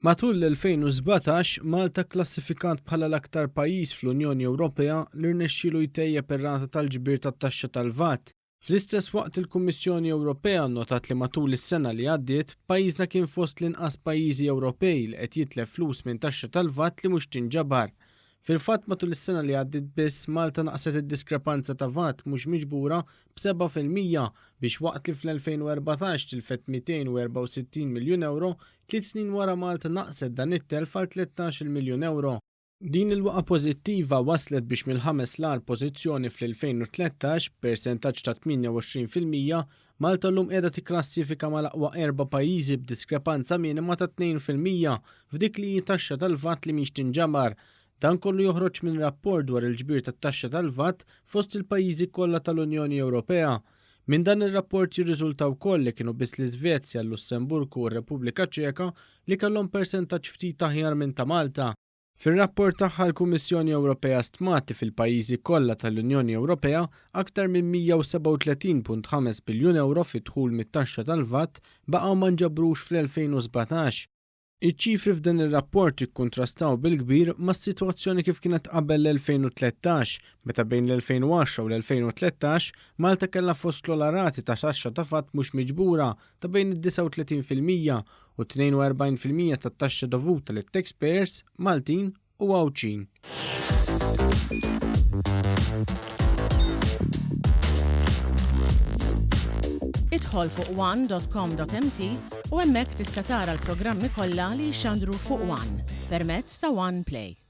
Matul l-2017, Malta kklassifikat bħala l-aktar pajjiż fl-Unjoni Ewropea li rnexxielu jtejjeb ir-rata tal-ġbir tat-taxxa tal-VAT. Fl-istess waqt il-Kummissjoni Ewropea nnotat li matul is-sena li għaddiet, pajjiżna kien fost l-inqas pajjiżi Ewropej li qed jitlef flus minn taxxa tal-VAT li mhux tinġabar. Fil-fatt matul is-sena li għaddiet biss Malta naqset id-diskrepanza ta' vat mhux miġbura b'7% biex waqt li fl-2014 tilfet 264 miljun ewro, tliet snin wara Malta naqset dan it-telf għal 13-il miljun ewro. Din il-waqgħa pożittiva wasslet biex mill-ħames l-agħar pożizzjoni fl-2013 b'persentaġġ ta' 28%, Malta llum qiegħda tikklassifika mal-aqwa erba' pajjiżi b'diskrepanza minima ta' 2% f'dik li hi taxxa tal-VAT li mhix tinġabar. Dan kollu joħroġ minn rapport dwar il-ġbir tat-taxxa tal-VAT fost il-pajjiżi kollha tal-Unjoni Ewropea. Minn dan ir-rapport jirriżulta wkoll li kienu biss l-Iżvezja, l-Lussemburgu u r-Repubblika Ċeka li kellhom persentaġġ ftit aħjar minn ta' Malta. Fir-rapport tagħha l-Kummissjoni Ewropea stmat li fil-pajjiżi kollha tal-Unjoni Ewropea aktar minn 137.5 biljun ewro fi dħul mit-taxxa tal-VAT baqgħu ma nġabrux fl-2017. Iċ-ċifri f'dan ir-rapport jikkuntrastaw bil-kbir mas-sitwazzjoni kif kienet qabel l-2013, meta bejn l-2010 u l-2013 Malta kellha fost l-ogħla rati ta' taxxa ta' vat mhux miġbura ta' bejn id-39% u 42% tat-taxxa dovuta lit-taxpayers Maltin u Għawdxin. Idħol fuq one.com.mt u hemmhekk tista' tara l-programmi kollha li jixxandru fuq One permezz ta' One Play.